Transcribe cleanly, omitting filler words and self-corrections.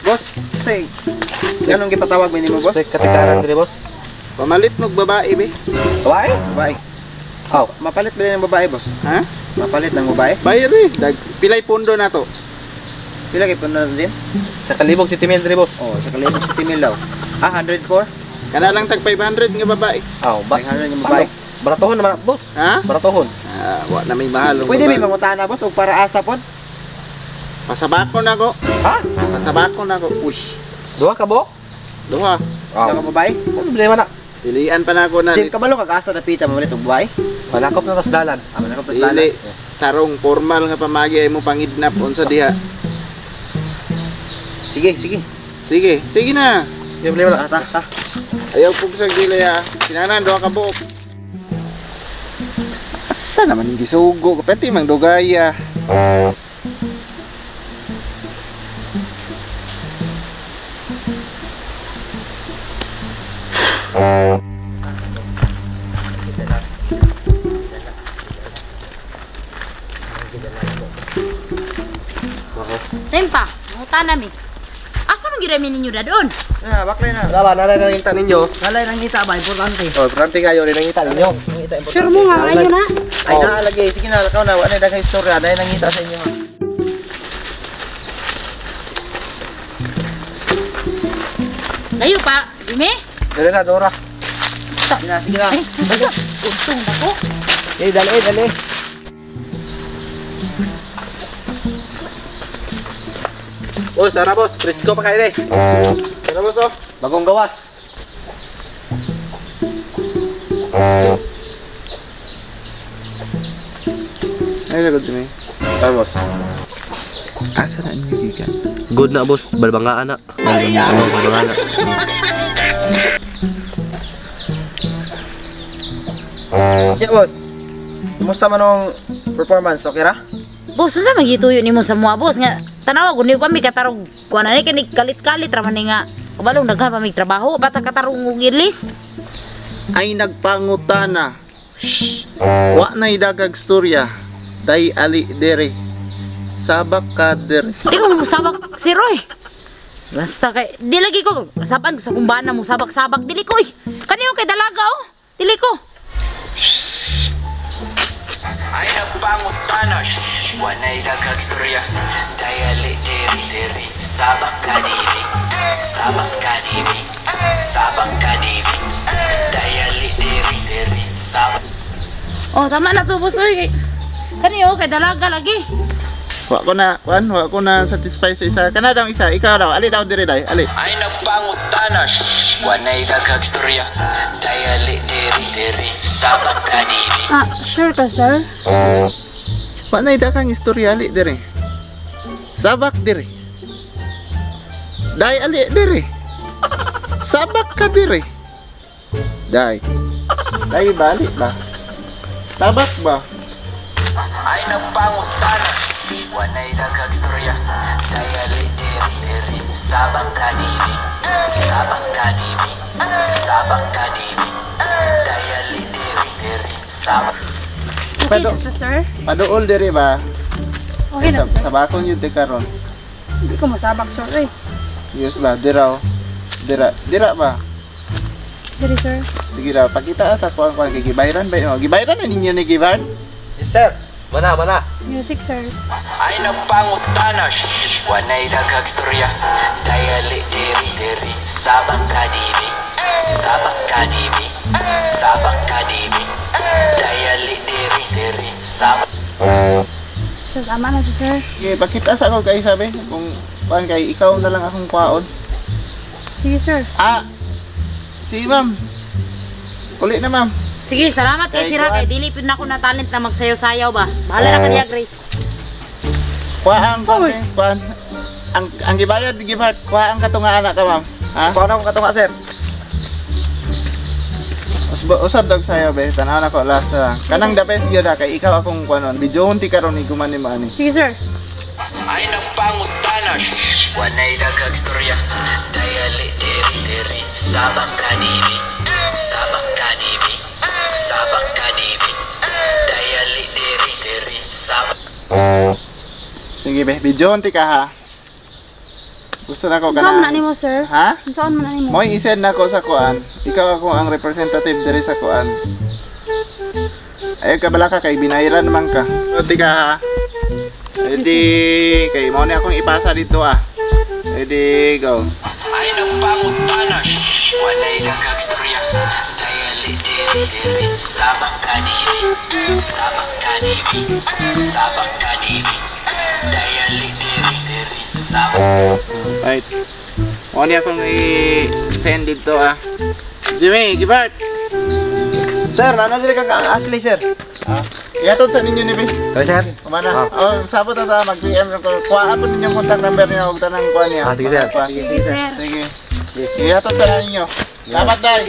Boss, say, ganong gipatawag mo nimo, boss? Katikaran diri, boss. Pamalit mo babae be. Babae? Babae. Aw. Mapalit ba ng babae, boss? Ha? Mapalit ng babae? Bayar eh. Pilay pondo na to. Pila kay puno na din? Sa kalibog si Timil diri, boss. Oh, sa kalibog si Timil daw. Ah, 104? Kana lang tag 500 nga babae. Aw, ba? 500 nga babae. Baratohon naman, boss. Ha? Baratohon. Ah, wa na may mahal. Pwede may mangutana, boss, og para asa pod? Pasabako na ko. Ha? Pasabako na ko. Uy. Duha ka bo? Duha. Duha ka babae? Ano problema na? Dilian pa na ako na. Jim, kabalo kag asa dapita mamalit og babae? Manakop na tas dalan. Ah, manakop tas dalan. Dili. Tarong formal nga pamagi ay mo pangidnap unsa diha. Sige, sige. Sige, sige na. Di problema na. Ta, ta. Ayaw pugsag dili ha. Kinanan duha ka buok. Asa naman yung gisugo? Pwede mang dugaya. Tempa, mangutan nami. Asa man gyud ninyo dadon? Na, baklay na. Wala ba, nalay nangita ninyo. Nalay nangita ba importante. Oh, importante kayo rin nangita ninyo. Nangita importante. Sure mo nga ayo na. Ay na lagi, sige na, lakaw na, wala na daghang istorya, dahil nangita sa inyo ha. Layo pa, Jimmy. Dali na, Dora. Sige na, sige na. Ay, basta. Untong ba ko? Eh, dali, dali. Oh, Sara boss, presko pa kayo eh. Sara boss oh. Bagong gawas. Ay, sagot Jimmy. Sara boss. Asa na inyo gikan? Good na boss, balbangaan na. Balbangaan. Oh, balbangaan na. Yeah, boss. Kumusta man ang performance? Okay ra? Boss, unsa man gituyo nimo sa mua, boss nga tanawa gud ni pa mi katarong kuan ani kay kalit-kalit ra man ni nga kabalong daghan pa mi trabaho bata katarong og ilis. Ay nagpangutana. Shh. Wa nay dagag storya. Day ali dere. Sabak ka dere. Di ko musabak si Roy. Basta kay di lagi ko kasapan ko sa kumbana mo sabak-sabak dili ko oy. Kaniyo kay dalaga oh. Dili ko. Ay nagpangutana. Wanay daghang storya. Dayali diri diri. Sabak ka diri. Sabak ka diri. Sabak ka diri. Dayali diri diri. Sabak. Oh, tama na to boss oy. Kaniyo kay dalaga lagi. Wa ko na, wan, wa ko na satisfy sa isa. Kana daw isa, ikaw daw. Ali daw diri day, ali. Ay nagpangutana. Wanay daghang storya. Dayali diri diri. Sabak ka diri. Ah, sure ka sir? Wa nay daghang istorya ali diri. Sabak diri. Day ali diri. Sabak ka diri. Day. Day balik ba? Sabak ba? Ay nagpangutana. Wanay daghang istorya. Dayali diri diri. Sabak ka diri. Sabak ka diri. Sabak ka diri. Dayali diri diri. Sabak. Okay na to sir. Paduol diri ba? Okay na to sir. Sabakon yun di karon. Hindi ko masabak sir eh. Yes ba? Dira oh. Dira. Dira ba? Diri sir. Sige daw, pakita sa kuang kuang kay gibayran ba? Oh, gibayran na ninyo ni Givan? Yes sir. Mana, mana. Music sir. Ay nagpangutana. Wanay daghang istorya. Dayali diri diri. Sabak ka diri. Sabak ka diri. Sabak ka diri. Dayali diri diri. Sabak. Sir, tama na to sir. Sige, pakita sa ako kay sabi kung kuan kay ikaw na lang akong kuaon. Sige sir. Ah. Si ma'am. Uli na ma'am. Sige, salamat kay sira kay dili pud nako na talent na magsayaw-sayaw ba. Bahala na kaniya Grace. Kuhaan kuan kuan. Ang gibayad gibat kuhaan katunga anak ka ma'am. Ha? Kuha na akong katunga sir. Usab dog sayo be, tanaw na ko last na lang. Kanang the best gyud kay ikaw akong kuanon. Videohon ti karon ni guman ni maani. Sige sir. Ay nagpangutana. Wanay daghang istorya. Dayali diri diri. Sabak ka diri. Sabak ka diri. Sabak ka diri. Dayali diri diri. Sabak. Sige be, video ka ha. Gusto na ko Unsaon man na kana. nimo, sir? Ha? Unsaon man na nimo? Mo'y isend na ko sa kuan. Ikaw ako ang representative diri sa kuan. Ayaw ka bala ka kay binayran naman ka. Unti ka ha. Ready, kay mo ni akong ipasa dito ah. Ready, go. Ay nagpangutana, shh, walay daghang storya. Dayali diri diri, sabak ka diri, sabak ka diri, sabak ka diri. Dayali diri diri, sabak. Right. Mo ni akong i-send dito ah. Jimmy, Gibert. Sir, nana diri kang ang Ashley, sir. Ah, ihatod sa ninyo ni be. Okay, sir. Kumana. Oh, sabot na ta mag-PM ko. Kuha po ninyong contact number niya ug tanang kuha niya. Ah, sige, sir. Kuha. Sige, sir. Sige. Ihatod sa ninyo. Salamat, day.